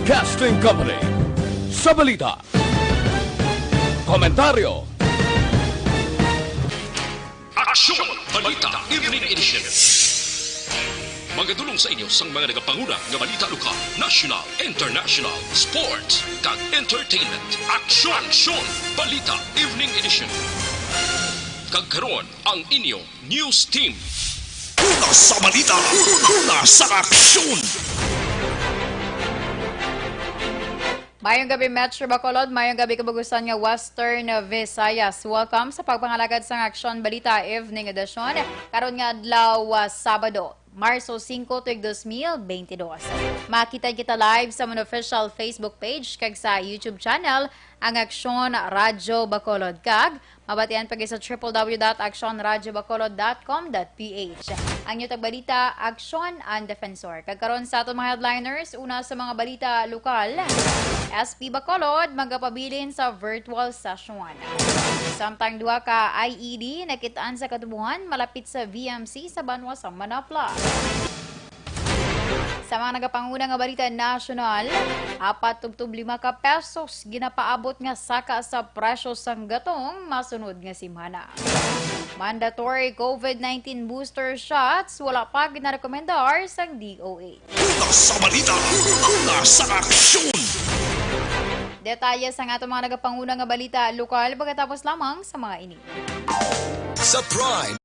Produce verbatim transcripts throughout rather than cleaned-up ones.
Broadcasting Company. Sa balita, komentaryo, Aksyon Balita Evening Edition. Magadulong sa inyo sang mga nagapanguna nga balita lokal, national, international, sports, kag entertainment. Aksyon! Aksyon! Balita Evening Edition. Kag karon, ang inyo news team. Una sa balita, una sa aksyon. Mayong gabi, Metro Bacolod. Mayong gabi, kabug-usan nga Western Visayas. Welcome sa pagpangalagad sang Aksyon Balita Evening Edition. Karon nga adlaw, ah, Sabado, Marso singko, tuig dos mil beintidos. Makita kita live sa amon official Facebook page kag sa YouTube channel, ang Aksyon Radyo Bacolod, kag mabatian pa gid sa triple W dot aksyon radyo bacolod dot com dot P H. Ang inyo tagbalita, Aksyon, ang Defensor. Kag karon sa aton mga headliners, una sa mga balita lokal, S P Bacolod magapabilin sa virtual session. Samtang duha ka I E D nakit-an sa katubohan malapit sa V M C sa banwa sa Manapla. Sa mga nagapanguna nga balita nasyonal, apat tubtob lima ka pesos ginapaabot nga saka sa presyo sang gatong masunod nga simana. Mandatory COVID nineteen booster shots wala pa ginarekomendar sang D O H. Una sa balita, una sa aksyon. Detalye sa aton mga nagapanguna nga balita lokal pagkatapos lamang sa mga ini. Sa Prime.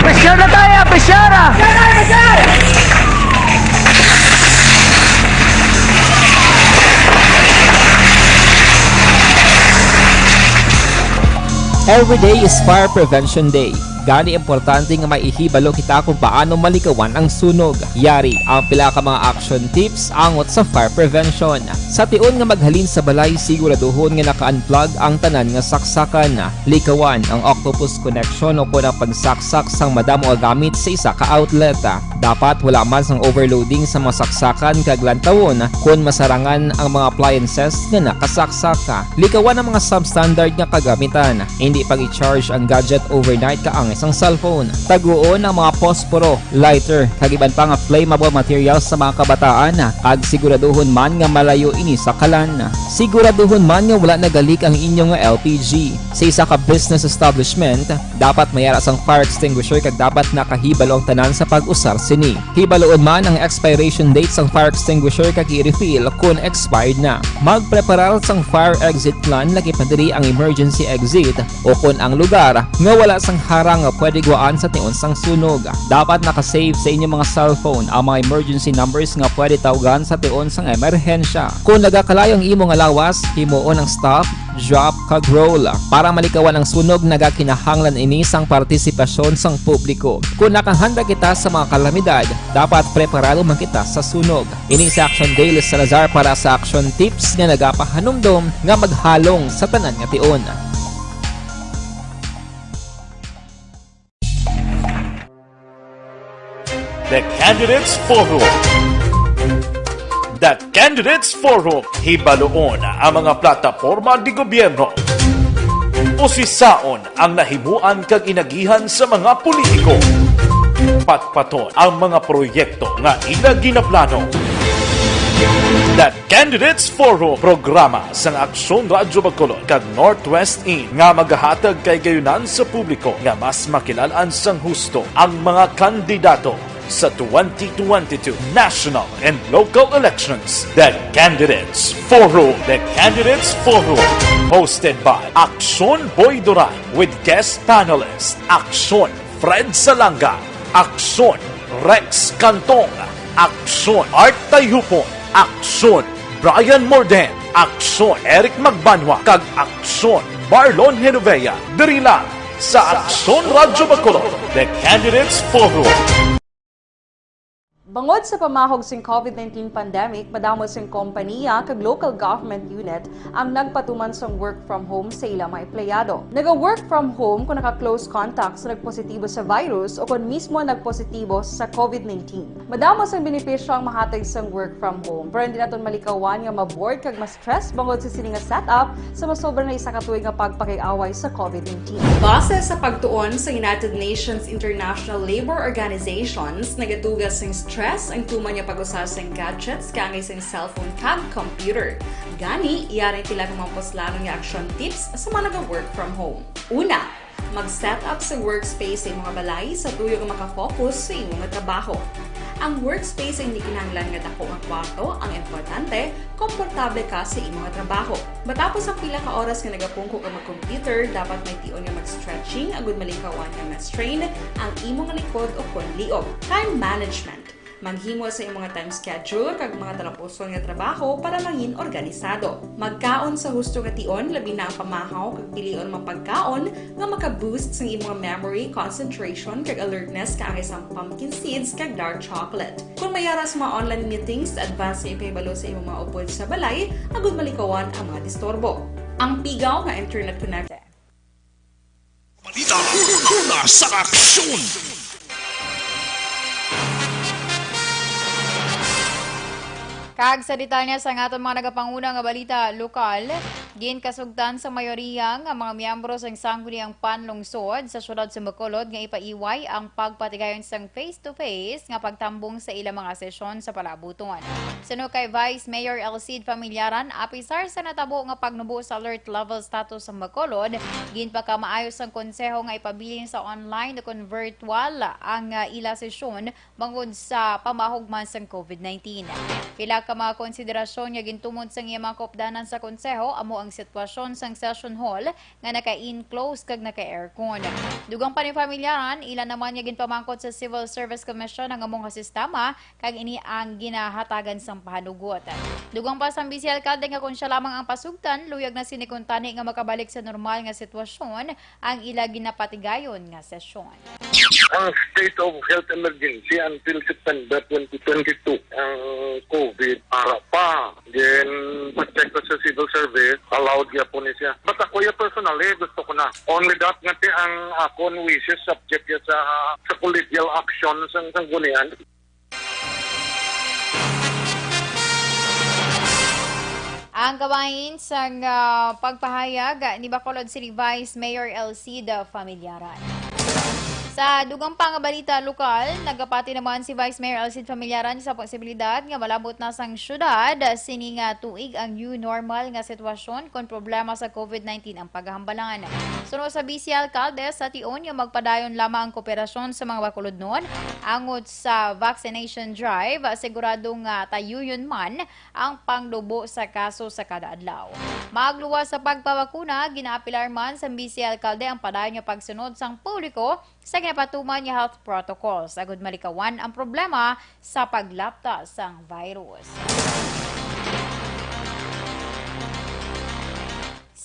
Pressure na tayo, pressure na! Every day is Fire Prevention Day. Gani importante nga may ihibalo kita kung paano malikawan ang sunog. Yari ang pila ka mga action tips angot sa fire prevention. Sa tion nga maghalin sa balay, siguraduhon nga naka-unplug ang tanan nga saksakan. Likawan ang octopus connection o kon ang pagsaksak sang madamo nga gamit sa isa ka outlet. Dapat wala man sang overloading sa mga saksakan kag lantawon kon masarangan ang mga appliances nga nakasaksak. Likawan ang mga substandard nga kagamitan. Hindi pag-i-charge ang gadget overnight kaangay sang cellphone. Taguon ang mga posporo, lighter, kag iban pa nga flammable materials sa mga kabataan, kag siguraduhon man nga malayo ini sa kalan. Siguraduhon man nga wala nagalik ang inyo nga L P G. Sa isa ka business establishment, dapat may ara sang fire extinguisher kag dapat nakahibalo ang tanan sa pag-usar sini. Hibaluon man ang expiration date sang fire extinguisher kag i-refill kon expired na. Magpreparar sang fire exit plan, laki pa diri ang emergency exit o kon ang lugar nga wala sang harang nga pwede gwaan sa tion sang sunog. Dapat naka-save sa inyo mga cellphone ang mga emergency numbers nga pwede tawgan sa tion sang emerhensya. Kon nagakalayo ang imo nga lawas, himuon ang stop, drop, kag roll. Para malikawan ang sunog, nagakinahanglan ini sang partisipasyon sang publiko. Kon nakahanda kita sa mga kalamidad, dapat preparado man kita sa sunog. Ini si Action Daily Salazar para sa Action Tips nga nagapahanumdom nga maghalong sa tanan nga tion. The Candidates Forum. The Candidates Forum. Hibaluon ang mga plataporma di gobyerno. Usisaon ang nahimuan kag inagihan sa mga politiko. Patpaton ang mga proyekto nga ila ginaplano. The Candidates Forum, programa sang Aksyon Radyo Bacolod kag Northwest In nga magahatag kay gayunan sa publiko nga mas makilal-an sang husto ang mga kandidato sa twenty twenty-two national and local elections. The Candidates Forum. The Candidates Forum, hosted by Aksyon Boy Duran with guest panelist Aksyon Fred Salanga, Aksyon Rex Cantong, Aksyon Art Tayhupon, Aksyon Brian Morden, Aksyon Eric Magbanwa, kag Aksyon Marlon Genovea. Diri lang sa Aksyon Radyo Bacolod, The Candidates Forum. Bangod sa pamahog sing COVID nineteen pandemic, madamo sing kompaniya kag local government unit ang nagpatuman sang work from home sa ila mga empleyado. Naga-work from home kung naka-close contact sa nagpositibo sa virus o kon mismo nagpositibo sa COVID nineteen. Madamo sang benepisyo ang mahatag sang work from home, pero hindi naton malikawan nga ma-bored kag ma-stress bangod sa sini nga setup sa masobra na isa ka tuig nga pagpakig-away sa COVID nineteen. Base sa pagtuon sa United Nations International Labour Organizations, nagaduga sing stress ang tuman nga pag-usa sing gadgets kaangay sing cellphone kag computer. Gani, yari ang pila ka mga puslanon nga action tips sa mga naga-work from home. Una, mag-set up sa workspace sa imong balay sa tuyo nga makafocus sa imong trabaho. Ang workspace ay hindi kinahanglan nga dako nga kwarto, ang importante, komportable ka sa imong trabaho. Matapos ang pila ka oras nga nagapungko ka mag-computer, dapat may tion nga mag-stretching agud malikawan nga ma-strain ang imong likod o kon liog. Time management. Maghimo sa imong time schedule kag mga talapuson nga trabaho para mangin organisado. Magkaon sa husto nga tion, labi na ang pamahaw kag pilion mga pagkaon nga maka-boost sa imong memory, concentration, kag alertness kaangay sang pumpkin seeds kag dark chocolate. Kung may ara sa mga online meetings, advance nga ipahibalo sa imong mga upod sa balay agud malikawan ang mga disturbo. Ang pigaw nga internet connection. Balita, una sa aksyon. Kag sa detalye sang aton mga nagapanguna nga balita lokal, ginkasugtan sa mayoriya nga mga miyembro sang Sangguniang Panlungsod sa siyudad sa Bacolod nga ipaiway ang pagpatigayon sang face-to-face nga pagtambong sa ilang mga sesyon sa palabuton. Suno kay Vice Mayor Elcid Familiaran, apisar sa natabo nga pagnubo sa alert level status sang Bacolod, ginpakamaayo sang konseho nga ipabilin sa online o kon virtual ang, ah, ila sesyon bangod sa pamahog man sang COVID nineteen. Pila ka mga konsiderasyon nga gintumod sang iya mga kaupdanan sa konseho amo ang sitwasyon sang session hall nga naka-enclose kag naka-aircon. Dugang pa ni Familiaran, ila naman nga ginpamangkot sa Civil Service Commission ang amo nga sistema kag ini ang ginahatagan sang pahanugot. Dugang pa sang Vice Alcalde nga kon siya lamang ang pasugtan, luyag na sini kuntani nga makabalik sa normal nga sitwasyon ang ila ginapatigayon nga sesyon. Ang state of health emergency until September twenty twenty-two, ang COVID ara pa. Then, pag-check ko sa civil service, allowed gyapon ni siya. But ako, ya, personally, gusto ko na. Only that nga ti ang akon wishes subject ya sa, sa collegial action sang sanggunian. Ang kabahin sang, ah, pagpahayag ni Bacolod City Vice Mayor Elcid Familiaran. Sa dugang pa nga balita lokal, nagapati naman si Vice Mayor Elcid Familiaran sa posibilidad nga malabot na sang syudad sini nga tuig ang new normal nga sitwasyon kon problema sa COVID nineteen ang paghambalan. Suno sa Vice Alcalde, sa tion nga magpadayon lamang ang kooperasyon sa mga Bacolodnon angot sa vaccination drive, sigurado nga tayuyon man ang pangnubo sa kaso sa kada adlaw. Magluwas sa pagpabakuna, ginaapilar man sa Vice Alcalde ang padayon nga pagsunod sang publiko sa ginapatuman nga health protocols agud malikawan ang problema sa paglapta sang virus.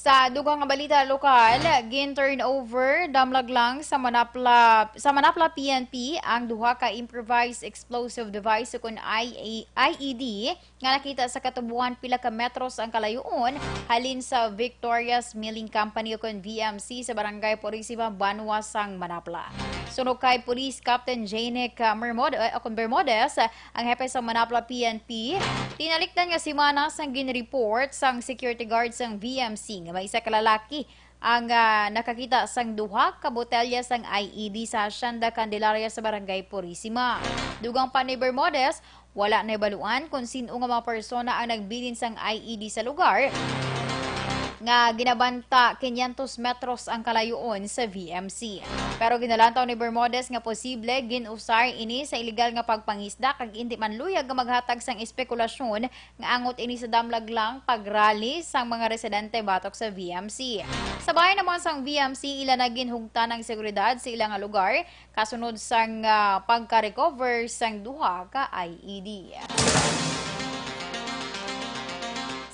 Sa dugang nga balita lokal, gin-turn over damlag lang sa Manapla, sa Manapla P N P ang duha ka improvised explosive device ukon I A, I E D nga nakita sa katuboan pila ka metros ang kalayoon halin sa Victoria's Milling Company ukon V M C sa Barangay Purisima, Banwa sang Manapla. Suno kay Police Captain Janic, ah, Bermud-, eh, o kon Bermudez, ah, ang hepe sang Manapla P N P, tinalikdan nga semana sang gin-report sang security guard sang V M C nga may isa ka lalaki ang, ah, nakakita sang duha ka botelya sang I E D sa Hacienda Candelaria sa Barangay Purisima. Dugang pa ni Bermudez, wala nahibaluan kon sin-o nga mga persona ang nagbilin sang I E D sa lugar nga ginabanta quinientos metros ang kalayoon sa V M C. Pero ginalantaw ni Bermudez nga posible gin-usar ini sa iligal nga pagpangisda kag indi man luyag nga maghatag sang espekulasyon nga angot ini sa damlag lang pag-rally sang mga residente batok sa V M C. Sa bahin naman sang V M C, ila na ginhugtan ang seguridad sa ila nga lugar kasunod sang, ah, pagka-recover sang duha ka I E D.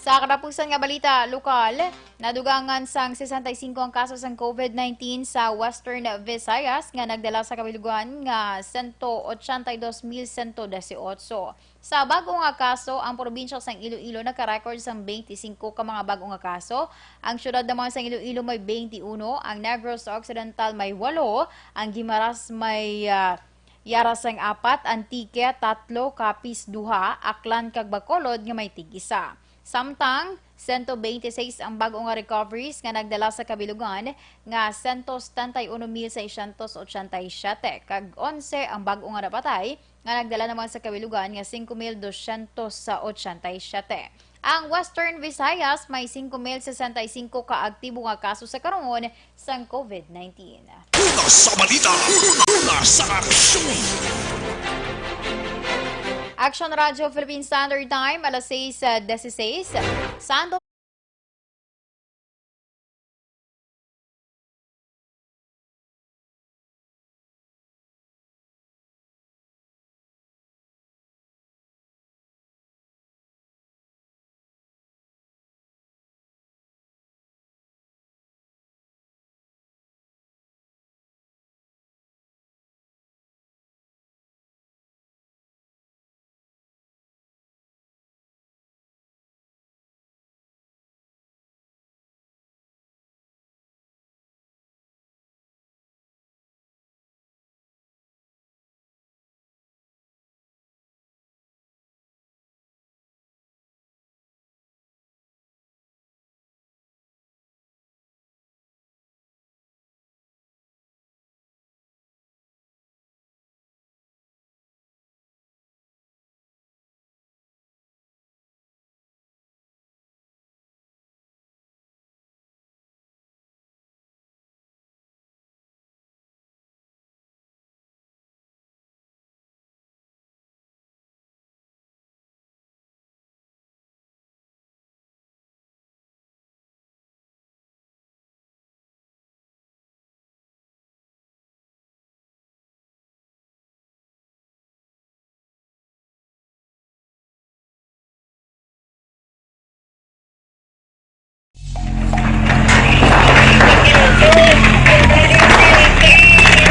Sa katapusan nga balita lokal, nadugangan sang sesenta y cinco ang kaso sang COVID nineteen sa Western Visayas nga nagdala sa kabilugan nga sento ochenta y dos mil sento dieciocho. Sa bag-o nga kaso, ang probinsya sang Iloilo nagka-record sang twenty-cinco ka mga bag-o nga kaso. Ang siyudad naman sang Iloilo may twenty-uno, ang Negros Occidental may walo, ang Guimaras may, ah, yara sang apat, Antique tatlo, Capiz duha, Aklan kag Bacolod nga may tig-isa. Samtang, sento twenty-seis ang bag-o nga recoveries nga nagdala sa kabilugan nga sento setenta y uno mil seiscientos ochenta y siete, kag onse ang bag-o nga napatay nga nagdala naman sa kabilugan nga singko mil dosyentos ochenta y siete. Ang Western Visayas may singko mil sesenta y cinco ka aktibo nga kaso sa karon sang COVID nineteen. Una sa balita, una sa aksyon. Action Radio Philippine Standard Time, alas sais, ah, dieciséis. Sando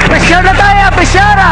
Pressure na tayo! Pressure!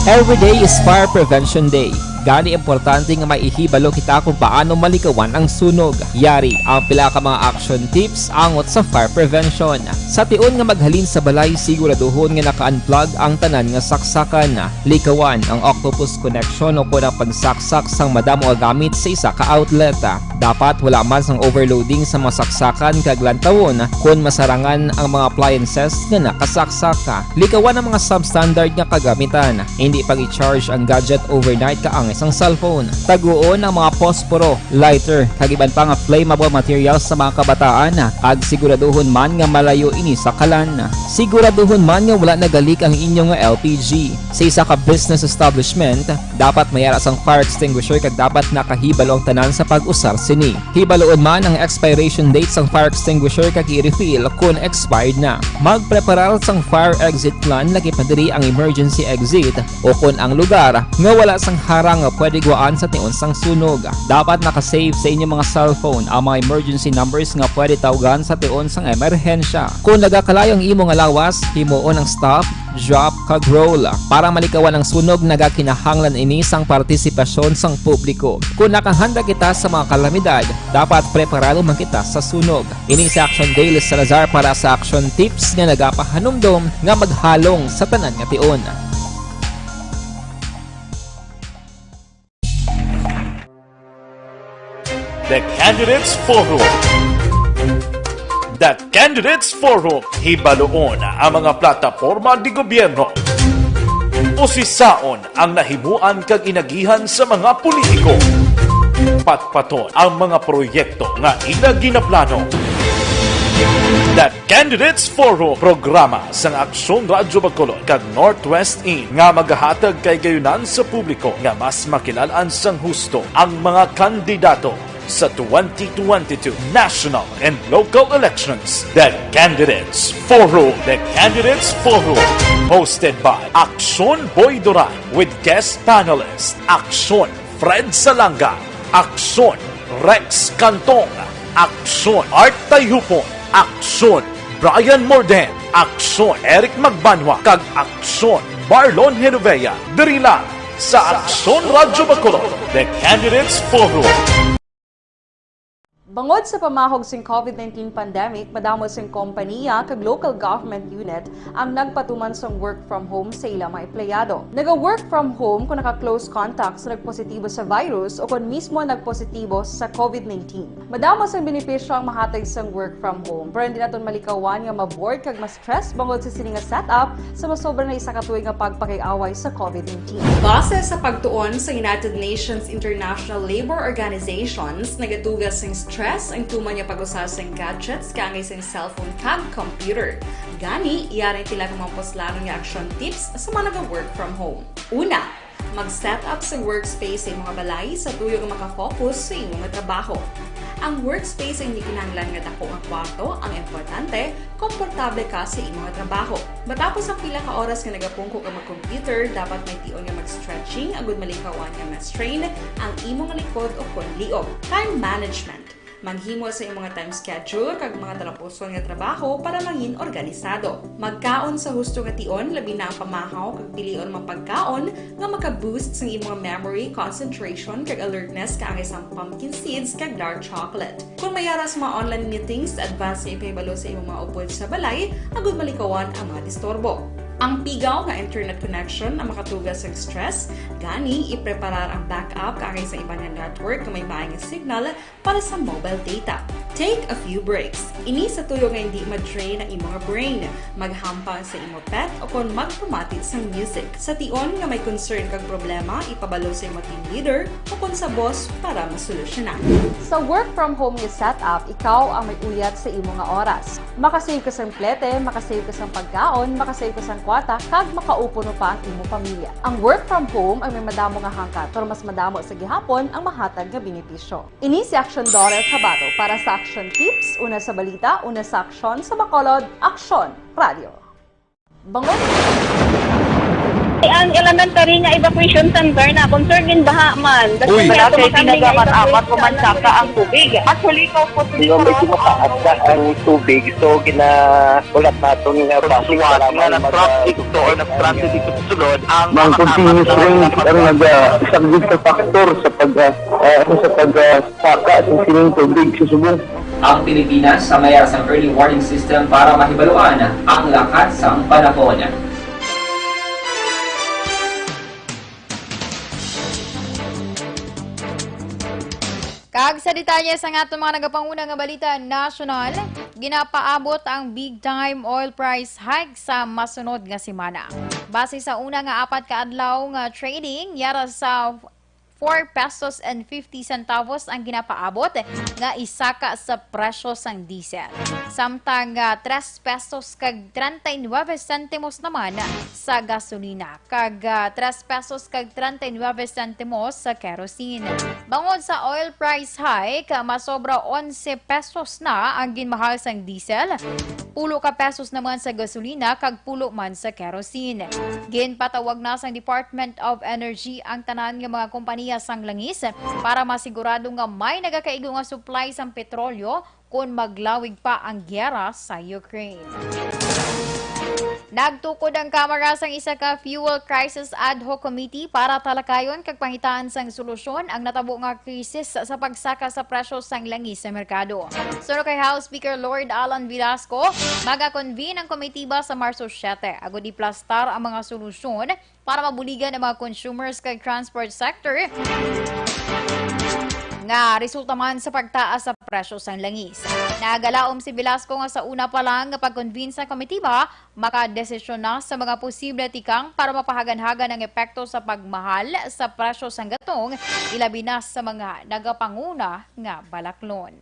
Every day is Fire Prevention Day. Gani, importante nga maihibalo kita kung paano malikawan ang sunog. Yari ang pila ka mga action tips angot sa fire prevention. Sa tion nga maghalin sa balay, siguraduhon nga naka-unplug ang tanan nga saksakan. Likawan ang octopus connection o kon ang pagsaksak sang madamo nga gamit sa isa ka outlet. Dapat wala man sang overloading sa mga saksakan kag lantawon kon masarangan ang mga appliances nga nakasaksak. Likawan ang mga substandard nga kagamitan. Indi pag-i-charge ang gadget overnight kaangay sang cellphone. Taguon ang mga posporo, lighter, kag iban pa nga flammable materials sa mga kabataan, kag siguraduhon man nga malayo ini sa kalan. Siguraduhon man nga wala nagalik ang inyo nga L P G. Sa isa ka business establishment, dapat may ara sang fire extinguisher kag dapat nakahibalo ang tanan sa pag-usar sini. Hibaluon man ang expiration date sang fire extinguisher kag i-refill kon expired na. Magpreparar sang fire exit plan, lakip na diri ang emergency exit, o kon ang lugar nga wala sang harang nga pwede gwaan sa tion sang sunog. Dapat naka-save sa inyo mga cellphone ang mga emergency numbers nga pwede tawgan sa tion sang emerhensya. Kung nagakalayo ang imo nga lawas, himuon ang stop, drop, kag roll. Para malikawan ang sunog, nagakinahanglan ini sang partisipasyon sang publiko. Kung nakahanda kita sa mga kalamidad, dapat preparado man kita sa sunog. Ini si Action Dale Salazar para sa Action Tips nga nagapahanumdom nga maghalong sa tanan nga tion. The Candidates Forum. The Candidates Forum. Hibaluon ang mga plataporma de gobyerno. Usisaon ang nahimuan kag inagihan sa mga politiko. Patpaton ang mga proyekto nga ila ginaplano. The Candidates Forum, programa sang Aksyon Radyo Bacolod kag Northwest In nga magahatag kay gayunan sa publiko nga mas makilalan sang husto ang mga kandidato sa twenty twenty-two national and local elections. The Candidates Forum. The Candidates Forum, hosted by Aksyon Boy Duran with guest panelist Aksyon Fred Salanga, Aksyon Rex Cantong, Aksyon Art Tayhupon, Aksyon Brian Morden, Aksyon Eric Magbanwa, kag Aksyon Marlon Genovea, diri lang sa Aksyon Radyo Bacolod, The Candidates Forum. Bangod sa pamahog sing COVID nineteen pandemic, madamo sing kompaniya kag local government unit ang nagpatuman sang work from home sa ila mga empleyado. Naga-work from home kung naka-close contact sa nagpositibo sa virus o kon mismo nagpositibo sa COVID nineteen. Madamo sang benepisyo ang mahatag sang work from home, pero hindi naton malikawan nga ma-bored kag ma-stress bangod sa sini nga setup sa masobra na isa ka tuig nga pagpakig-away sa COVID nineteen. Base sa pagtuon sa United Nations International Labor Organizations, nagatuga sing stress ang tuman nga pag-usa sing gadgets kaangay sing cellphone kag computer. Gani, yari ang pila ka mga puslanon nga action tips sa mga naga-work from home. Una, mag-set up sa workspace sa imong balay sa tuyo nga makafocus sa imo nga trabaho. Ang workspace ay hindi kinahanglan nga dako nga kwarto ang importante, komportable ka sa imo nga trabaho. Matapos ang pila ka oras nga nagapungko ka mag-computer, dapat may tion nga mag-stretching agud malikawan nga ma-strain ang imo nga likod o kon liog. Time management. Maghimo sa imong time schedule kag mga talapuson nga trabaho para mangin organisado. Magkaon sa husto nga tion, labi na ang pamahaw kag pilion mga pagkaon nga maka-boost sang imong memory, concentration, kag alertness kaangay sang pumpkin seeds kag dark chocolate. Kung may ara sa mga online meetings, advance nga ipahibalo sa imong mga upod sa balay agud malikawan ang mga disturbo. Ang pigaw nga internet connection ang makatuga sang stress, gani ipreparar ang backup kaangay sa iban nga network nga may maay nga signal para sa mobile data. Take a few breaks. Ini sa tuyo nga hindi ma-drain ang imo nga brain. Maghampang sa imo pet o kon magpamati sang music. Sa tion nga may concern kag problema, ipabalo sa imo team leader o kon sa boss para masolusyonan. Sa work from home nga setup, ikaw ang may uyat sa imo nga oras. Makasave ka sang plete, makasave ka sang pagkaon, makasave ka sang kwarta, kag makaupod pa ang imo pamilya. Ang work from home ay may madamo nga hangkat, pero mas madamo sa gihapon ang mahatag nga benepisyo. Ini si Aksyon Dorel Cabato para sa Aksyon Tips, una sa balita, una sa aksyon, sa Bacolod, Aksyon Radio. Bangod. Ang elementary nga evacuation center na concerned in baha man. Uy, Kasi wala kay tinaga man apat o man saka ang tubig. Actually, ikaw po, di ba, medyo mataas na ang tubig. So, ginahulat naton nga base sa lamang nga nag-transit to or nag-transit dito sa sulod, ang mga continuous rain ang nagasaglit sa factor sa pag, ah, ah, ano, sa pag, ah, saka sa sining tubig sa subong. Ang Pilipinas sa mayar sang early warning system para mahibaluan ang lakat sang panahon. Kag sa detalye sang aton mga nagapanguna nga balita nasyonal, ginapaabot ang big time oil price hike sa masunod nga semana. Base sa una nga apat ka adlaw nga trading, yara sa four pesos and fifty centavos ang ginapaabot nga isaka sa presyo sang diesel. Samtang, ah, tres pesos kag treinta y nueve centimos naman sa gasolina, kag, ah, tres pesos kag treinta y nueve centimos sa kerosene. Bangod sa oil price hike, masobra onse pesos na ang ginmahal sang diesel, pulo ka pesos naman sa gasolina, kag pulo man sa kerosene. Ginpatawag na sang Department of Energy ang tanan nga mga kompanya sang langis para masigurado nga may nagakaigo nga supply sang petrolyo kon maglawig pa ang giyera sa Ukraine. Nagtukod ang Kamara sang isa ka fuel crisis ad hoc committee para talakayon kag pangitaan sang solusyon ang natabo nga krisis sa pagsaka sa presyo sang langis sa merkado. Suno kay House Speaker Lord Alan Velasco, maga-convene ang komitiba sa Marso siete agud iplastar ang mga solusyon para mabuligan ang mga consumers kag transport sector nga resulta man sa pagtaas sa presyo sang langis. Nagalaom si Velasco nga sa una pa lang nga pag-convene sa komitiba, makadesisyon na sa mga posible tikang para mapahaganhagan ang epekto sa pagmahal sa presyo sang gatong, ilabi na sa mga nagapanguna nga balaklon.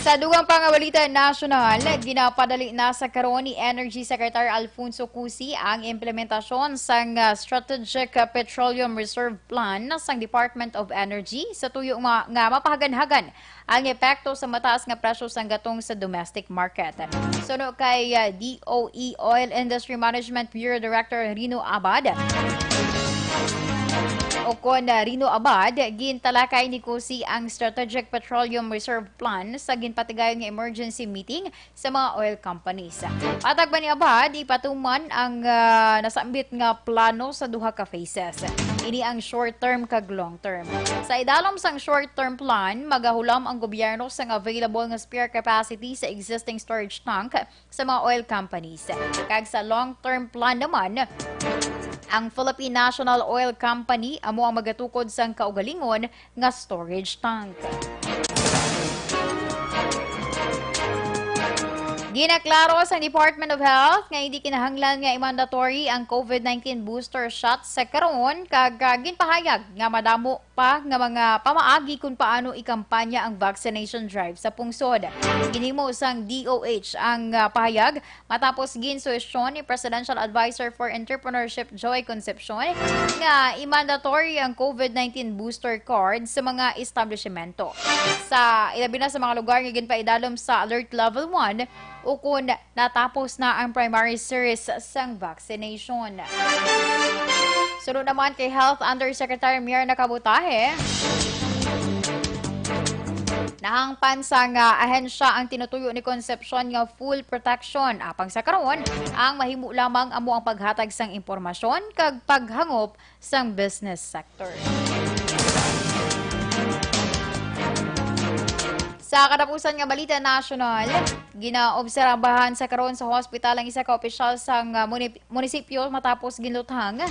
Sa dugang pa nga balita nasyonal, ginapadali na sa karon ni Energy Secretary Alfonso Cusi ang implementasyon sang, ah, Strategic Petroleum Reserve Plan sang Department of Energy sa tuyo nga, nga mapahaganhagan ang epekto sa mataas nga presyo sang gatong sa domestic market. Suno kay, ah, D O E Oil Industry Management Bureau Director Rino Abad, o kon, ah, Rino Abad, gintalakay ni Cusi ang Strategic Petroleum Reserve Plan sa ginpatigayon nga emergency meeting sa mga oil companies. Matag pa ni Abad, ipatuman ang, ah, nasambit nga plano sa duha ka phases. Ini ang short term kag long term. Sa idalom sang short term plan, magahulam ang gobyerno sang available nga spare capacity sa existing storage tank sa mga oil companies. Kag sa long term plan naman, ang Philippine National Oil Company amo ang magatukod sang kaugalingon nga storage tank. Ginaklaro sang Department of Health nga hindi kinahanglan nga i-mandatory ang COVID nineteen booster shot sa karon, kag, ah, ginpahayag nga madamo pa nga mga pamaagi kung paano ikampanya ang vaccination drive sa pungsod. Ginhimo sang D O H ang, ah, pahayag matapos ginsuhestyon ni Presidential Advisor for Entrepreneurship Joy Concepcion nga i-mandatory ang COVID nineteen booster card sa mga establishmento, sa ilabi na sa mga lugar nga ginpaidalom sa Alert Level one ukon natapos na ang primary series sang vaccination. Sunod naman kay Health Undersecretary Mirna Kabutahe, nahangpan sang, ah, ahensya ang tinutuyo ni Concepcion nga full protection. Apang sa karon, ang mahimo lamang amo ang paghatag sang impormasyon kag paghangop sang business sector. Sa katapusan nga balita nasyonal, ginaobserbahan sa karon sa hospital ang isa ka opisyal sang, ah, munip-, munisipyo matapos ginluthang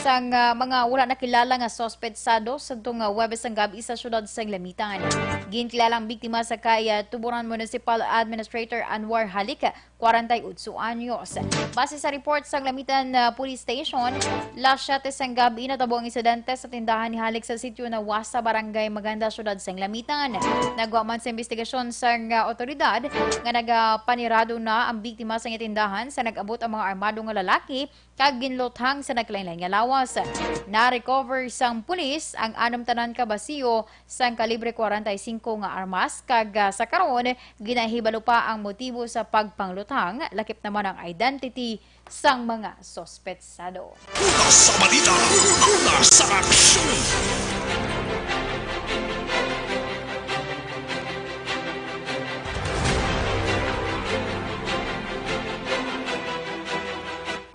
sang, ah, mga wala nakilala nga suspetsado sa tong, ah, Huwebes sang gabi sa siyudad sang Lamitan. Ginkilala ang biktima sa kay, ah, Tuburan Municipal Administrator Anwar Halik, kwarenta y otso anyos. Base sa report sang Lamitan, ah, Police Station, las siete sang gabi natabo ang insidente sa tindahan ni Halik sa sitio Nawasa, Barangay Maganda, siyudad sang Lamitan. Nagwa man sa investigasyon sang, ah, otoridad nga nagapanirado na ang biktima sa iya tindahan sa nag-abot ang mga armado nga lalaki kag ginluthang sa nagkalainlain nga lawas. Na-recover sang pulis ang anom tanan ka basiyo sang kalibre kwarenta y singko nga armas, kag, ah, sa karon, ginahibalo pa ang motibo sa pagpangluthang, lakip naman ang identity sang mga suspetsado. Una sa balita, una sa aksyon.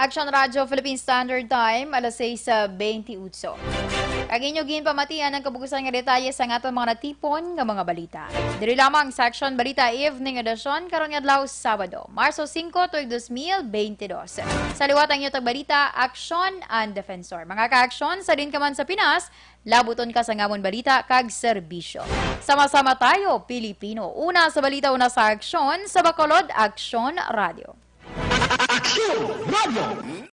Aksyon Radyo Philippine Standard Time, alas sais, ah, twenty-eight. Kag inyo ginpamatian ang kabugusan nga detalye sa aton mga natipon nga mga balita. Diri lamang sa Aksyon Balita Evening Edition karon nga adlaw, Sabado, Marso singko, tuig dos mil beintidos. Sa liwat ang inyo tagbalita, Aksyon and Defensor. Mga ka-aksyon, sa diin ka man sa Pinas, labuton ka sang amon balita kag serbisyo. Sama-sama tayo, Pilipino. Una sa balita, una sa aksyon, sa Bacolod, Aksyon Radyo. Aksyon Radio!